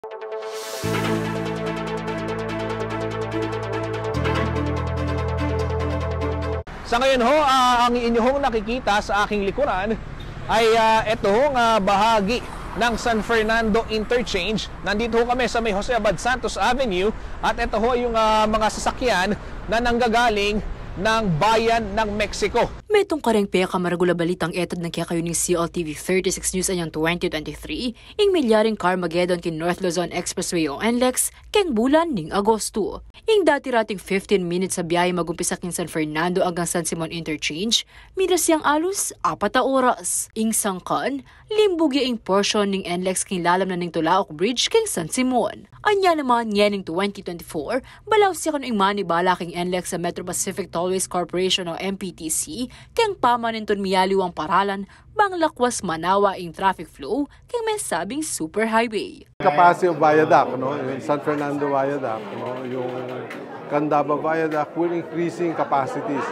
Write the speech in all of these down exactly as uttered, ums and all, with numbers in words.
Sa ngayon ho, ah, ang inyo hong nakikita sa aking likuran ay, ah, ito hong, ah, bahagi ng San Fernando Interchange. Nandito ho kami sa may Jose Abad Santos Avenue at ito ho yung, ah, mga sasakyan na nanggagaling ng bayan ng Mexico. Metung kareng pekamaragul a balitang itad na kekayu ning C L T V thirty-six News anyang twenty twenty-three, ing milyaring Carmageddon king North Luzon Expressway o NLEX keng bulan ning Agosto. Ing dati rating fifteen minutes a biahe magumpisa king San Fernando anggang San Simon Interchange, miras yang alus apat a oras. Ing sangkan, limbug ya ing portion ning NLEX king lalam na ning Tulaok Bridge king San Simon. Anya naman, ngening twenty twenty-four, balaus ya kanu ing manibala king NLEX a Metro Pacific Tollways Corporation o M P T C keng pamanintun miyaliwang paralan bang lakwas manawa ing traffic flow keng mesabing superhighway. Capacity of viaduct, no? Yung San Fernando Viaduct, no? Yung Candaba Viaduct, we're increasing capacities.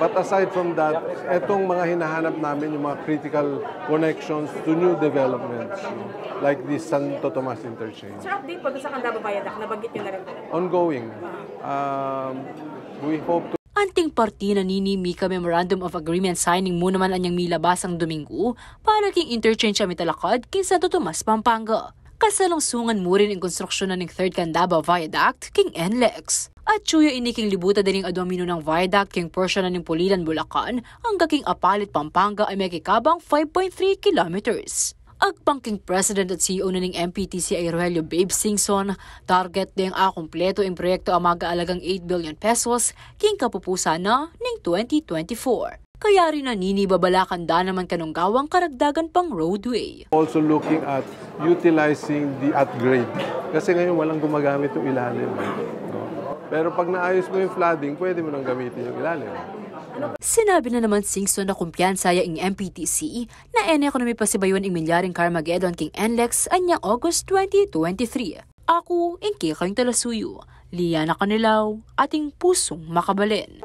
But aside from that, etong mga hinahanap namin, yung mga critical connections to new developments, no? Like this Santo Tomas Interchange. Sir, update po dun sa Candaba Viaduct, nabanggit niyo na rin po. Ongoing. Um, we hope to Anting parti na nini, mika Memorandum of Agreement signing mu naman anyang milabasang Dominggu para king interchange a mitalakad king Santo Tomas, Pampanga. Kasalungsungan mu rin ing konstruksyon na ning Third Candaba Viaduct king NLEX. Atyu ya ini king libutan da ring aduang minunang viaduct king porsyon na ning Pulilan, Bulacan, angga king Apalit, Pampanga a mekikabang five point three kilometers. Agpang king President at C E O na ning M P T C a i Rogelio Babe Singson, target deng akumpleto ing proyekto a mag-aalagang eight billion pesos king kapupusan na ning twenty twenty-four. Kaya rin na nini, babalakan da naman kanung gawang karagdagan pang roadway. Also looking at utilizing the at grade. Kasi ngayon walang gumagamit yung ilalim, eh, no? Pero pag naayos mo yung flooding, pwede mo nang gamitin yung ilalim. Sinabi na naman Singson na kumpiyansa ya ing M P T C na e ne kanu mipasibayuan ing milyaring Carmageddon king NLEX anyang August twenty twenty-three. Aku ing kekayung talasuyu, Liana Canilaw, ating pusung makabalen.